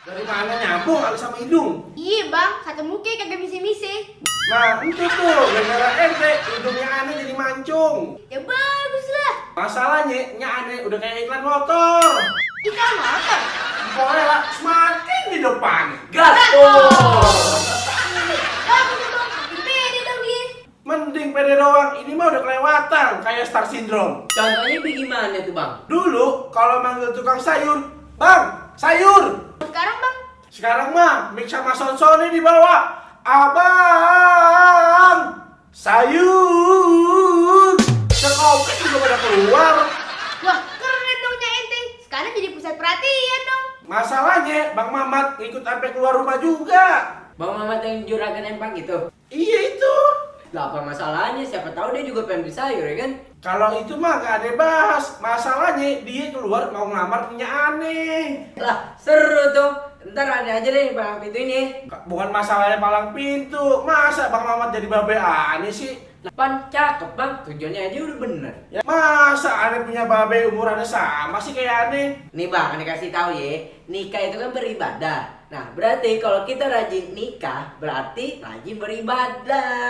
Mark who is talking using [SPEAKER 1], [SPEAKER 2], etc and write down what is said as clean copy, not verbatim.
[SPEAKER 1] Dari mana nyambung alis sama hidung?
[SPEAKER 2] Iya bang, kata muka kagak misi-misi.
[SPEAKER 1] Nah itu tuh, gara-gara ente hidungnya aneh jadi mancung.
[SPEAKER 2] Ya bagus lah.
[SPEAKER 1] Masalahnya, aneh udah kayak iklan motor.
[SPEAKER 2] Iklan motor.
[SPEAKER 1] Pokoknya lah, semakin di depan.
[SPEAKER 2] Gaspol. Bagus ya bang, pede dong dia.
[SPEAKER 1] Mending pede doang, ini mah udah kelewatan kayak Star Syndrome.
[SPEAKER 3] Contohnya bagaimana tuh bang?
[SPEAKER 1] Dulu kalau manggil tukang sayur, bang, sayur.
[SPEAKER 2] Sekarang bang,
[SPEAKER 1] Sekarang mah mix sama sonsone dibawa. Abang, sayur. Sekopek juga pada keluar.
[SPEAKER 2] wah keren dong Nya ente. Sekarang jadi pusat perhatian dong.
[SPEAKER 1] Masalahnya Bang Mamat ikut sampai keluar rumah juga.
[SPEAKER 3] Bang Mamat yang juragan empang gitu?
[SPEAKER 1] Iya itu.
[SPEAKER 3] Lah apa masalahnya? Siapa tahu dia juga pengen beli sayur ya kan?
[SPEAKER 1] Kalau itu mah gak ada bahas. Masalahnya dia keluar mau ngelamar punya aneh.
[SPEAKER 3] Lah seru tuh. Ntar ada aja deh palang pintu ini.
[SPEAKER 1] Bukan masalahnya palang pintu. Masa Bang Mamat jadi babe aneh sih?
[SPEAKER 3] Lah pan cakep bang. Tujuannya aja udah bener.
[SPEAKER 1] Ya, masa aneh punya babe umurannya sama sih kayak aneh?
[SPEAKER 3] Nih bang, ini kasih tahu ya. Nikah itu kan beribadah. Nah berarti kalau kita rajin nikah berarti rajin beribadah.